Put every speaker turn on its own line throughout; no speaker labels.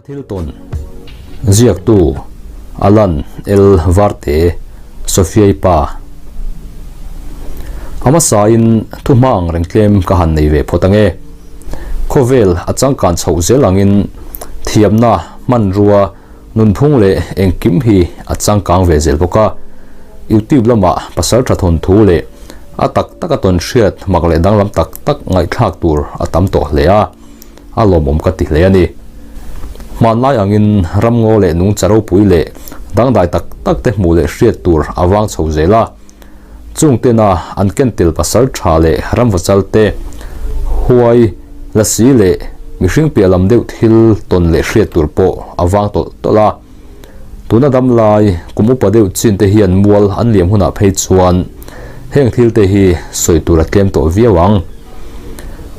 Ka thil tawn ziaktu Alan L Varte, Sophia-i pa. A hmasain thuhma ang reng tlem ka han nei ve phawt ange. Khawvel a changkan chhoh zel angin thiamna, hmanrua, nunphung leh engkim hi a changkang ve zel bawk a. YouTube lamah pasal tha thawnthu leh a tak taka tawn hriat mak leh danglam tak tak ngaihthlak tur a tam tawh hle a. A lawmawm ka ti hle a ni. Hmanlai angin ramngaw leh nungcha ropui leh dangdai tak tak te hmuh leh hriat tur a vang chho zel a. Chung tena an ken tel pasal tha leh ramvachal te, huai, lasi leh mihring piah lam deuh thil tawn leh hriat tur pawh a vang tawlh tawlh a. Tuna dam lai kum upa deuh chin te hian mual an liam hunah phei chuan heng thil te hi sawi tur a tlem tawh viau ang.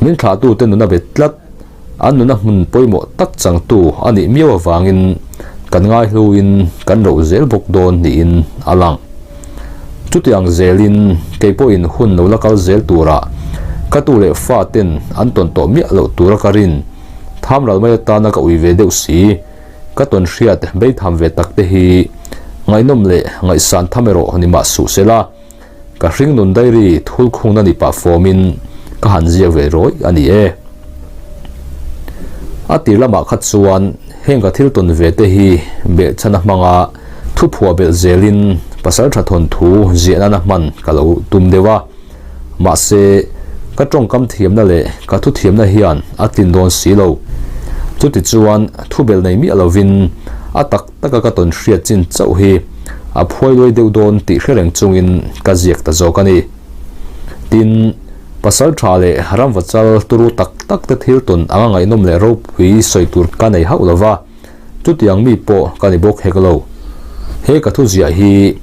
Min thlahtute nuna bet tlat, an nuna hmun pawimawh tak changtu a nih miau avangin kan ngaihluin kan roh zel bawk dawn niin a lang. Chutiang zelin kei pawhin hun lo la kal zel turah ka tu leh fa ten an tawn tawh miah loh tura ka rin tham ral mai atana ka ui ve deuh si. Ka tawn hriat beitham ve tak te hi ngaihnawm leh ngaihsan tham erawh ni mah suh sela. Ka hringnun diary thul khungna ni pah fawmin ka han ziak ve rawih a ni e. A tir lamah kha chuan heng ka thil tawn ve te hi belhchhan a hmanga thuphuah belh zelin pasal tha thawnthu ziah nana hman ka lo tum deuh a. Mahse, ka tawngkam thiamna leh ka thuthiamna hian a tlin dawn si lo. Chutichuan thubelh nei miah lovin a tak taka ka tawn hriat chin chauh hi a phuai luai deuh dawn tih hre reng chungin ka ziak ta zawk a ni. Tin, pasal tha leh ramvachal turu tak tak te thil tawn anga ngaihnawm leh ropui sawi tur ka nei hauh lova, chutiang mi pawh ka ni bawk hek lo. He ka thuziah hi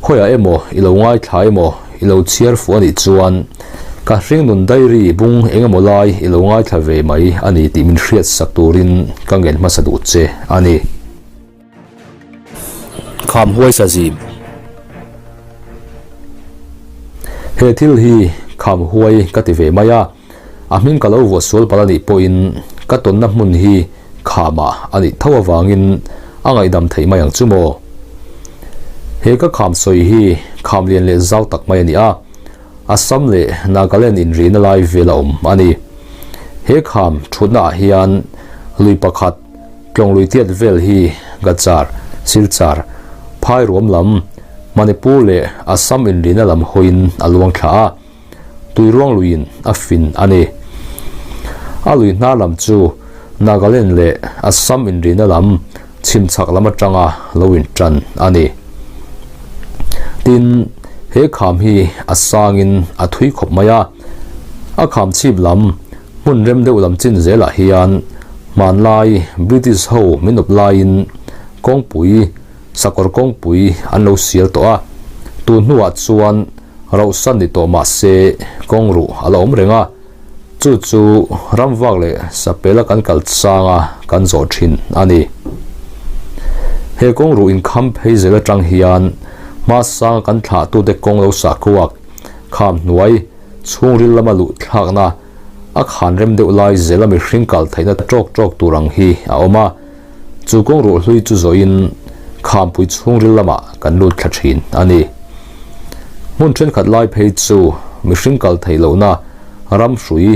khawiah emaw i lo ngaithla emaw i lo chhiar fuh a nih chuan ka hringnun diary bung eng emaw lai i lo ngaithla ve mai a ni tih min hriat sak turin ka ngen hmasa duh che a ni. Kham huaisa zim. He thil hi kham huai ka ti ve mai a, a hming ka lo vuah sual palh a nih pawhin ka tawnna hmun hi khama a nih tho avangin a ngaihdam theih mai ang chu maw. He ka kham sawi hi kham lian leh zau tak mai a ni a, Assam leh Nagaland inrihna lai vel a awm a ni. He kham thutna ah hian lui pakhat Tlawnglui tiat vel hi Gachar, Silchar, Phairuam lam, Manipur leh Assam inrihna lam hawiin a luang thla a, tuiruang luiin a fin a ni. A lui hnar lam chu Nagaland leh Assam inrihna lam chhimchhak lam atanga lo intan a ni. Tin, he kham hi a sangin a thui khawp mai a, a kham chhip lam Hmun rem deuh lam chin zelah hian hmanlai British ho min awp laiin kawngpui, sakawr kawngpui an lo sial tawh a, tun hnuah chuan rauhsan ni tawh mah se kawng ruh a la awm reng a, chu chu ramvak leh sapela kan kal changa kan zawh thin a ni. He kawng ruh inkham phei zel atang hian hmasanga kan thlahtute kawng lo sahkuak kham hnuai chhungril lama luh thlakna a khan rem deuh lai zela mihring kal theihna tawk tawk tur ang hi a awm a, chu kawng ruh hlui chu zawhin khampui chhungril lamah kan lut thla thin a ni. Hmun thenkhat lai phei chu mihring kal theih lohna ram hrui,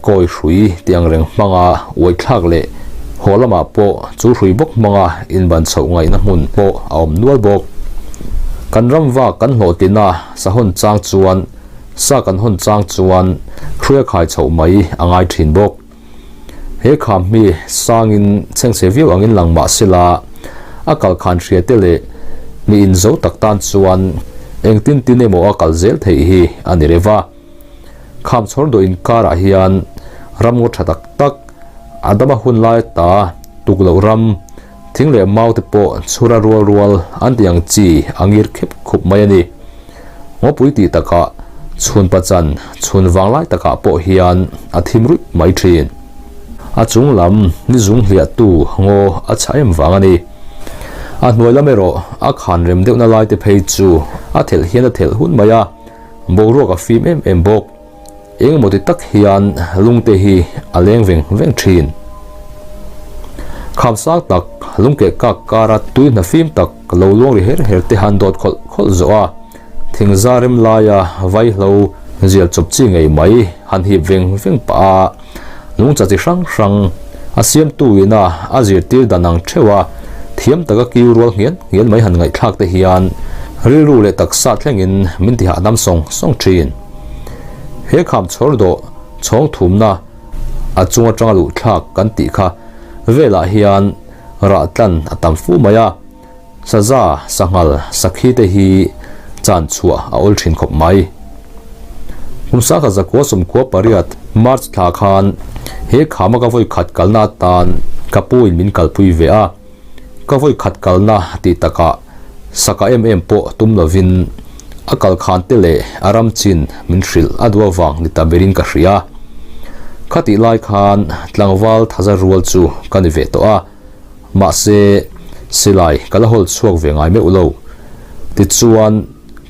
kawi hrui tih ang reng hmanga uai thlak leh haw lamah pawh chu hrui bawk hmanga inban chhoh ngaihna hmun pawh a awm nual bawk. Kan ram vak kan hlawhtlina sahawn chang chuan Sa kan hawn chang chuan hruai a khai chhoh mai a ngai thin bawk. He kham hi sangin chhengchhe viau angin lang mah sela, a kal khan hria te leh mi inzo tak tan chuan engtin tin emaw a kal zel theih hi a ni reuh a. Kham chhawr dawh inkarah hian ramngaw tha tak tak, Adama hun lai ta tuk loh ram, thing leh mau te pawh chhura rual rual an tih ang chi a ngir khep khup mai a ni. Ngawpui tih takah chhun pachan chhun vang lai takah pawh hian a thim ruih mai thin. A chung lam ni zung hliahtu ngaw a chhah em vang a ni. A hnuai lam erawh a khan rem deuhna lai te phei chu a thelh hian a thelh hun mai a, boruak a fim em em bawk. Engemaw ti tak hian lungte hi a leng veng veng thin. Kham sang tak, lungkeh kak kara tui hna fim tak lo luang ri her her te han dawt khawlh khawlh zawh a, thingza rem laia vaihlo zial chawp chi ngei mai han hip veng veng pah a, lungcha chi hrang hrang a siamtu ina a zirtir dan ang theuh a, thiam taka kiu rual nghian nghian mai han ngaihthlak te hian rilru leh taksa thlengin min ti hahdam sawng sawng thin. He kham chhawr dawh chhawng thumna a chung atanga luh thlak kan tih kha velah hian rah tlan a tam fu mai a, saza, sanghal, sakhi te hi chan chhuah a awl thin khawp mai. Kum sangkhat zakua sawmkua pariat March thla khan he khama ka vawi khat kalna atan ka pu in min kalpui ve a, Ka vawi khat kalna tih takah saka em em pawh tum lovin a kal khan te leh a ram chin min hrilh a duh avang ni ta berin ka hria. Khatih lai khan tlangval thaza rual chu ka ni ve tawh a, mahse silai ka la hawl chhuak ve ngai meuh lo. Tichuan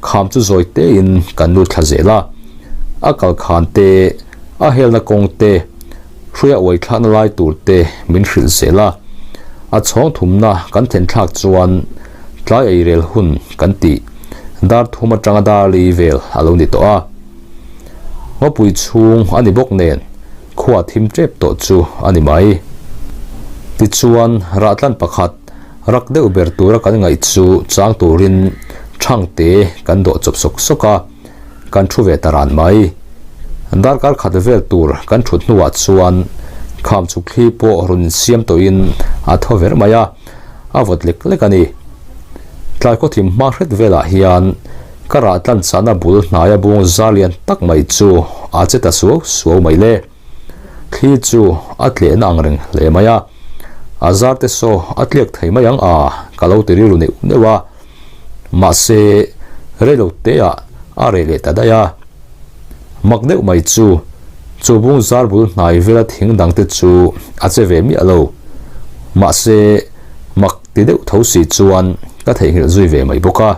kham chu zawi tein kan lut thla zel a, a kal khan te, a helna kawng te, Hruia uai thlakna lai tur te min hrilh zel a, a chhawng thumna kan thlen thlak chuan tlai ei rel hun kan tih dar thum atanga dar li vel a lo ni tawh a. Ngawpui chhung a ni bawk nen khua thim tep tawh chu a ni mai. Tichuan rahtlan pakhat rak deuh ber tura kan ngaih chu chang turin thangte kan dawh chawp sawk sawk a. Kan thu ve ta ran mai. Darkar khat vel tur kan thut hnuah chuan kham chhuk thli pawh rawn insiam tawhin a thaw ver mai a, a vawt lek lek a ni. Tlai khaw thim hma hret velah hian ka rah tlan chahna bul hnaia bung zar lian tak mai chu a che ta suau suau mai le. Thli chu a tlehna ang reng hle mai a, a zar te saw a tliak thei mai ang a, ka lo ti rilru neuh neuh a. Mahse, reilo teah a reh leh ta daih a. Mak deuh mai chu, chu bung zar bul hnai vela thing dang te chu a che ve miah lo. Mahse, mak ti deuh tho si chuan ka theihnghilh zui ve mai bawk a.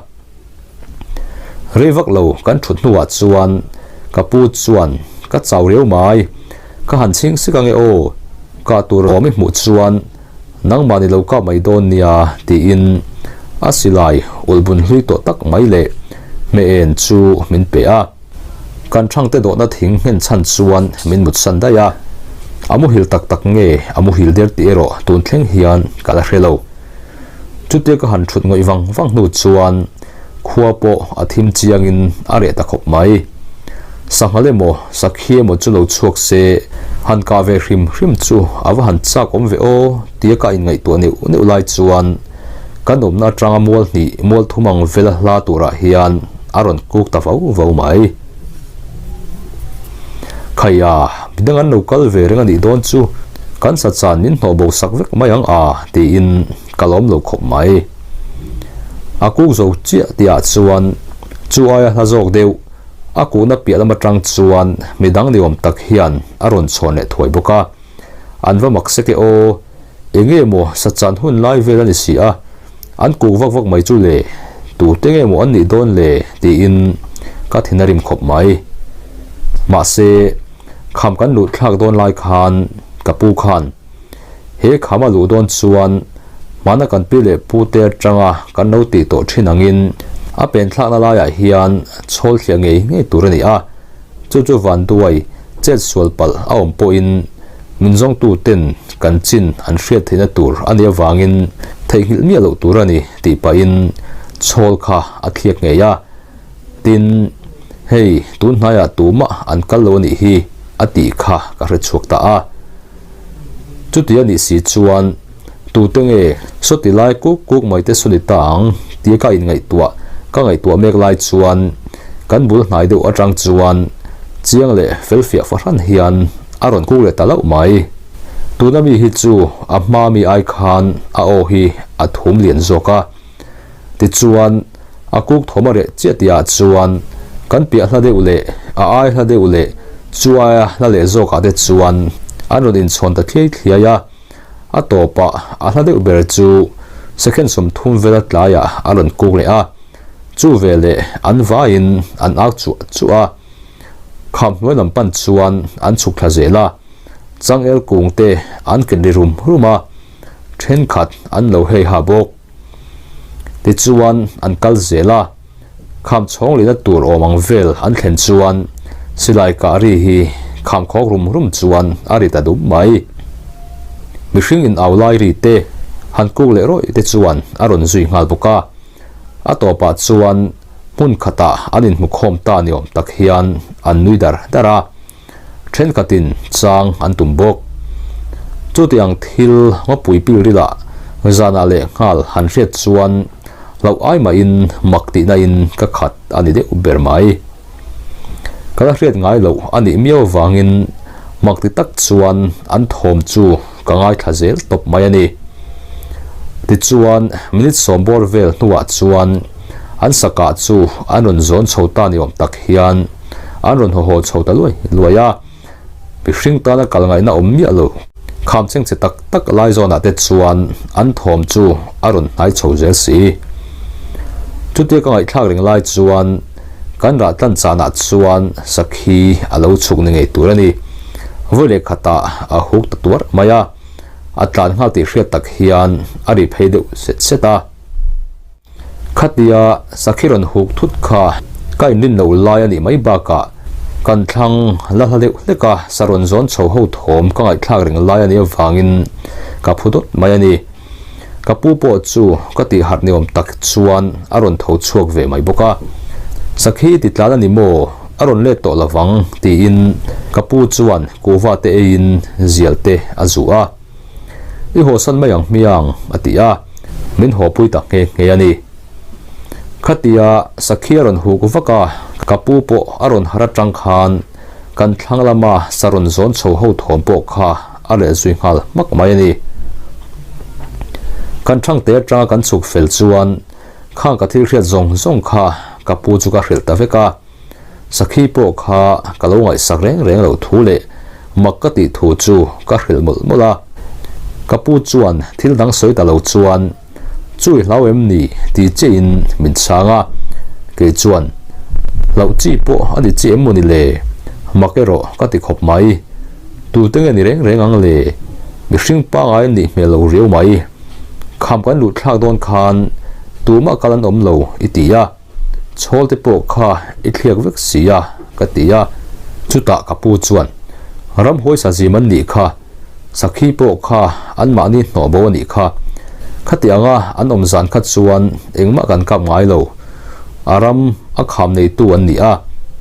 Rei vak lo kan thut hnuah chuan ka pu chuan ka chau riau mai, ka han chhing sik ange aw, kah tur awm i hmuh chuan Nangmah ni lo kap mai dawn nia tiin a silai ulhbun hlui tawh tak mai leh hmeh en chu min pe a. Kan thangte dawhna thing nghen chhan chuan min mutsan daih a. A muhil tak tak nge a muhil der tih erawh tun thleng hian ka la hre lo. Chutia ka han thut ngawih vang vang hnu chuan khua pawh a thim chiangin a reh ta khawp mai. Sanghal emaw Sakhi emaw chu lo chhuak se, han kah ve hrim hrim chu a va han chak awm ve aw tia ka inngaihtuah neuh neuh lai chuan kan awmna atanga mual hnih mual thum ang vela hla turah hian a rawn kuk ta vau vau mai. Khaia, midang an lo kal ve reng a nih dawn chu kan sachan min hnawh bo sak vek mai ang a tiin ka lawm lo khawp mai. A kuk zo chiah tihah chuan chu aia hla zawk deuh A kuhna piah lam atang chuan midang ni awm tak hian a rawn chhawn leh thuai bawk a. An va mak sek e aw, enge maw sachan hun lai vel a ni si a, an kuk vak vak mai chu le, tute nge maw an nih dawn le tiin ka thin a rim khawp mai. Mahse, kham kan luh thlak dawn lai khan ka pu khan he kham a luh dawn chuan hmana kan pi leh pu te atanga kan lo tih tawh thin angin a pen thlakna laiah hian chhawl thliah ngei ngei tur a ni a, chu chu vanduai chet sual palh a awm pawhin min zawngtu ten kan chin an hriat theihna tur a nih avangin theihnghilh miah loh tur a ni tih pahin chhawl kha a thliak ngei a, tin hei tun hnaiah tumah an kal lo a nih hi a tih kha ka hre chhuak ta a. Chuti a nih si chuan tute nge sawti lai kuk kuk mai te saw ni ta ang tia ka inngaihtuah ka ngaihtuah mek lai chuan kan bul hnai deuh atang chuan chiang leh fel fiah fahran hian a rawn kuk leh ta loh mai. Tuna mi hi chu a hma mi ai khan a aw hi a thum lian zawk a. Tichuan a kuk thawm a reh chiah tihah chuan kan piah hla deuh leh a ai hla deuh leh chu aia hla leh zawkah te chuan an rawn inchhawn ta thliai thliai a. A tawpah a hla deuh ber chu second 30 vela tlaiah a rawn kuk leh a, chu veleh an vaiin an ak chuah chuah a. Kham hnuai lam pan chuan an chhuk thla zel a, changel kung te an ken ri rum rum a. Thenkhat an lo hei ha bawk. Tichuan an kal zel a, kham chhawng lehna tur awm ang vel an thlen chuan silai kah ri hi kham khawk rum rum chuan a ri ta dum mai. Mihring in au lai ri te han kuk leh rawih te chuan a rawn zui nghal bawk a. A tawpah chuan hmun khatah an inhmu khawm ta ni awm tak hian an nui dar dar a. Thenkhatin chang an tum bawk. Chutiang thil ngawpui pil rilah zanah leh nghal han hriat chuan hlauh ai mahin mak tihna in ka khat a ni deuh ber mai. Ka la hriat ngai loh a nih miau avangin mak ti tak chuan an thawm chu ka ngaithla zel tawp mai a ni. Tichuan minute sawmbawr vel hnuah chuan an sakah chu an rawn zawn chho ta ni awm tak hian An rawn haw haw chho ta luai luai a, mihring tana kal ngaihna awm miah lo. Kham cheng che tak tak lai zawnah te chuan an thawm chu a rawn hnai chho zel si. Chutia ka ngaihthlak reng lai chuan kan rah tlan chanah chuan sakhi a lo chhuk ni ngei tur a ni. Vawi leh khatah a huk ta tuar mai a, a tlan nghal tih hriat tak hian a ri phei deuh set set a. Khatia sakhi rawn huk thut kha ka inrin loh lai a nih mai bakah kan thlang la hla deuh hlek a, sa rawn zawn chho ho thawm ka ngaihthlak reng lai a nih avangin ka phu dawt mai a ni. Ka pu pawh chu ka tih harh ni awm tak chuan a rawn tho chhuak ve mai bawk a. Sakhi ti tlan a ni maw? A rawn let tawh lovang tiin ka pu chuan kuhva te eiin zial te a zuh a. I hawsan mai ang hmiang, a ti a, min hawpui ta nghe nghe a ni. Khatia sakhi a rawn huk vak a, ka pu pawh a rawn har atang khan kan thlang lama sa rawn zawn chho ho thawm pawh kha a reh zui nghal hmak mai a ni. Kan thangte atanga kan chhuk fel chuan khang ka thil hriat zawng zawng kha ka pu chu ka hrilh ta vek a. Sakhi pawh kha ka lo ngaihsak reng reng loh thu leh mak ka tih thu chu ka hrilh mawlh mawlh a. Ka pu chuan thil dang sawi ta lo chuan, Chu i hlau em ni? ti chiahin min chhang a. Kei chuan, Hlauh chi pawh a ni chi em maw ni le? Mak erawh ka ti khawp mai. Tute nge ni reng reng ang le? Mihring pangai an nih hmel lo riau mai. Kham kan luh thlak dawn khan tumah kal an awm lo i ti a. Chhawl te pawh kha i thliak vek si a, ka ti a. Chutah ka pu chuan, Ramhuai sazim an nih kha, sakhi pawh kha anmahni hnawh bo a nih kha. Khati anga an awm zan kha chuan engmah kan kap ngai lo, a ram a kham neitu an ni a,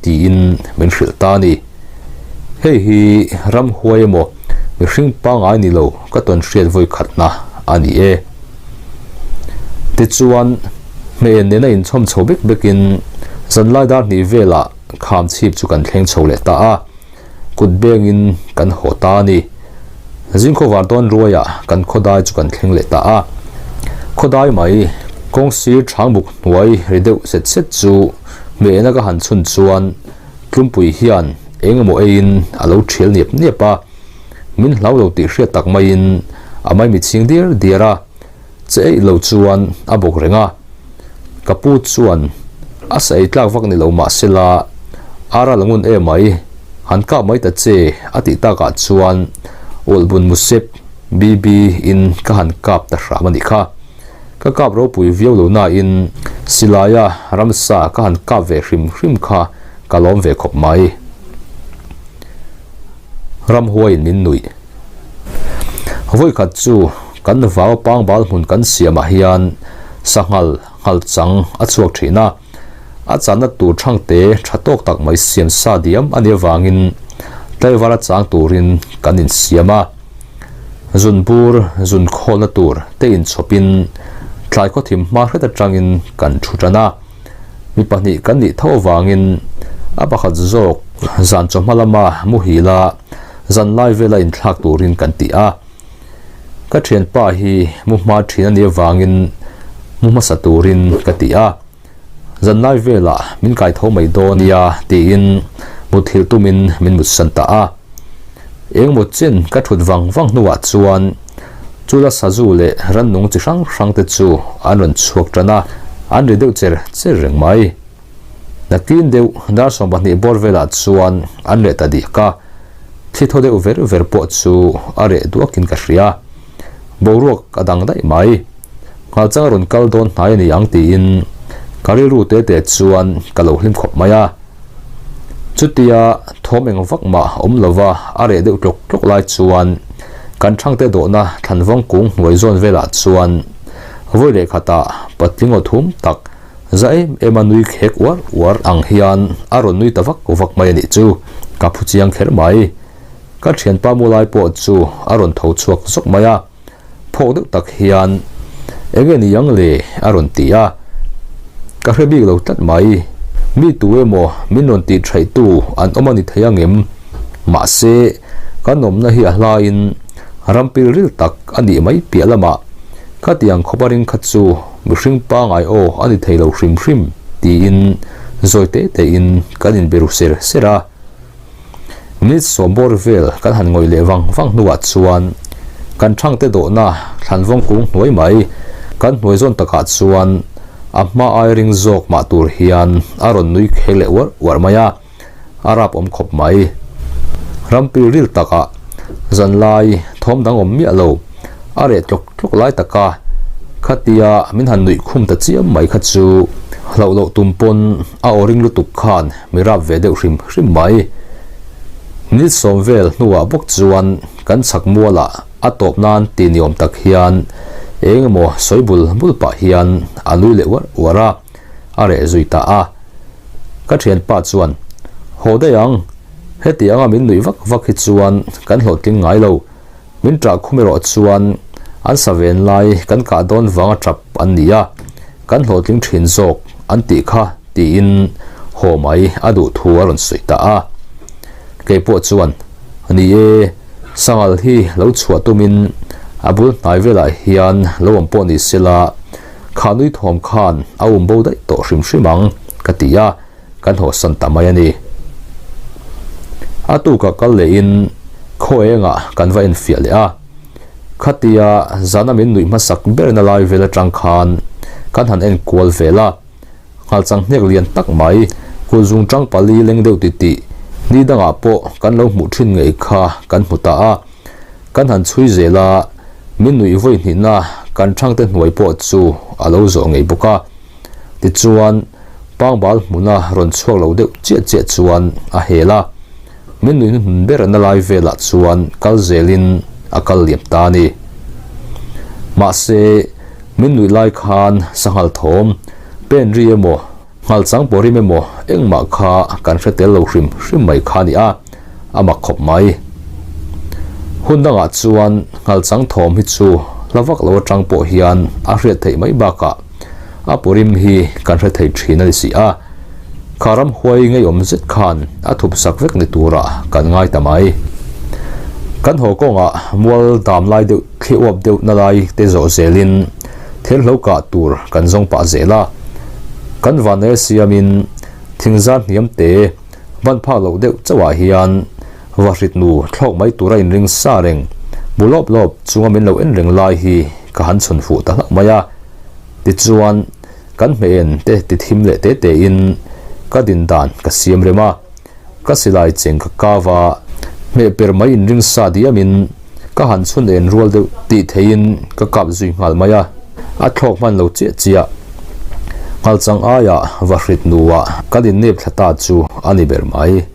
tiin min hrilh ta a ni. Hei hi ramhuai emaw mihring pangai ni lo ka tawn hriat vawi khatna a ni e. Tichuan, hmeh nena inchhawm chho bek bekin zanlai dar hnih velah kham chhip chu kan thleng chho leh ta a, kut bengin kan haw ta a ni. Zingkhaw var dawn ruaiah kan khawdai chu kan thleng leh ta a. Khawdai mai, kawng sir thangbuk hnuai ri deuh set set chu hmehna ka han chhun chuan Tlumpui hian eng emaw eiin a lo thial niap niap a, min hlau lo tih hriat tak maiin a maimi chhing diar diar a, che eih lo chuan a bawk reng a. Ka pu chuan a sa ei tlak vak ni lo mah sela ara la ngun em mai, han kap mai ta che a tih takah chuan Ulhbun Musep BB in ka han kap ta hram a nih kha. Ka kap ropui viau lo nain silaia ramsa ka han kap ve hrim hrim kha ka lawm ve khawp mai. Ramhuaiin min nuih. Vawikhat chu kan vau pangbal hmun kan siamah hian sanghal nghal chang a chhuak thin a, a channa tur thangte tha tawk tak mai siam sa diam a nih avangin tlaivar a chang turin kan insiam a. Zunbur zun khawlna tur te inchhawpin tlai khawthim hma hret atangin kan thu tan a. Mi pahnih kan nih tho avangin a pakhat zawk zan chawhma lama muhil a zan lai vela inthlak turin kan ti a. Ka thianpa hi mu hma thin a nih avangin mu hmasa turin ka ti a. Zan lai velah min kai tho mai dawn nia tiin muthilh tumin min mutsan ta a. Eng maw chen ka thut vang vang hnuah chuan chula sazu leh rannung chi hrang hrang te chu an rawn chhuak tan a, an ri deuh cher cher reng mai. Nakin deuh dar 12 bawr velah chuan an reh ta diak a, thli thaw deuh ver ver pawh chu a reh duakin ka hria. Boruak a dang daih mai. Nghalchang a rawn kal dawn hnai a ni ang tiin ka rilru te te chuan ka lo hlim khawp mai a. Chutia thawm eng vak mah awm lova a reh deuh tlawk tlawk lai chuan kan thangte dawhna thlanvawng kung hnuai zawn velah chuan vawi leh khatah patling aw thum tak za em em a nui khek uar uar ang hian a rawn nui ta vak vak mai a nih chu ka phu chiang kher mai. Ka thianpa mu lai pawh chu a rawn tho chhuak zawk mai a, phawk deuh tak hian, Eng nge ni ang le? a rawn ti a. Ka hre bik lo tlat mai. Mi tu emaw min rawn tih theihtu an awm a ni thei ang em? Mahse, kan awmna hi a hlaiin ram pilril tak a nih mai piah lamah khatiang khawp a ring kha chu mihring pangai aw a ni thei lo hrim hrim tiin zawi te tein kan inbe ru ser ser a. Minute sawmbawr vel kan han ngawih leh vang vang hnuah chuan kan thangte dawhna thlanvawng kung hnuai mai kan hnuai zawn takah chuan a hma ai ring zawk mah tur hian a rawn nui khek leh uar uar mai a, a rap awm khawp mai. Rampil ril takah zanlai thawm dang awm miah lo a reh tlawk tlawk lai taka khatia min han nuih khum ta chiam mai kha chu hlauh loh tum pawn a aw ring lutuk khan Mi rap ve deuh hrim hrim mai. Minute sawm vel hnuah bawk chuan kan chhak mualah a tawp nan ti ni awm tak hian eng emaw sawi bul bul pah hian a nui leh uar uar a, a reh zui ta a. Ka thianpa chuan, Haw daih ang, heti anga min nuih vak vak hi chuan kan hlawhtling ngai lo. Min ṭah khum erawh chuan an sa ven lai kan kah dawn vanga ṭap an ni a, kan hlawhtling ṭhin zawk an tih kha tiin haw mai a duh thu a rawn sawi ta a. Kei pawh chuan, Ni e, sanghal hi lo chhuah tumin a bul hnai velah hian lo awm pawh ni sela, kha nui thawm khan a um bo daih tawh hrim hrim ang, ka ti a. Kan hawhsan ta mai a ni. A tukah kal lehin khaw engah kan va enfiah leh a. Khatia zana min nuih hmasak berna lai vel atang khan kan han enkual vel a. Nghalchang hnek lian tak mai, kulzung tang pali leng deuh titih ni dangah pawh kan lo hmuh thin ngei kha kan hmu ta a. Kan han chhui zel a, min nuih vawi hnihna kan thangte hnuai pawh chu a lo zawh ngei bawk a. Tichuan, pangbal hmuna rawn chhuak lo deuh chiah chiah chuan a hel a, min nuih hnuhnun ber na lai velah chuan kal zelin a kal liam ta a ni. Mahse, min nuih lai khan sanghal thawm, pen ri emaw, nghal chang pawh rim emaw engmah kha kan hre tel lo hrim hrim mai kha a ni a, a mak khawp mai. Hun dangah chuan nghal chang thawm hi chu hla vak lo atang pawh hian a hriat theih mai bakah, A purim hi kan hre thei thin a ni si a, kha ramhuai ngeiawm zet khan a thup sak vek ni turah kan ngai ta mai. Kan haw kawngah mual dam lai deuh thli uap deuh na lai te zawh zelin thelhlo kah tur kan zawng pah zel a, kan vanel siamin thingzar hniam te ban phak loh deuh chauhah hian vahrit nu thlawk mai tura inring sa reng bu lawp lawp chunga min lo en reng lai hi ka han chhun fuh ta hlauh mai a. Tichuan, kan hmehen te ti thim leh te tein ka din dan ka siam rem a, ka silai cheng ka kau a, hmeh per mai inring sa diamin ka han chhun en rual deuh tih theihin ka kap zui nghal mai a, a thlawk hman lo chiah chiah. Nghalchang aiah vahrit nuah kan innep thla ta chu a ni ber mai.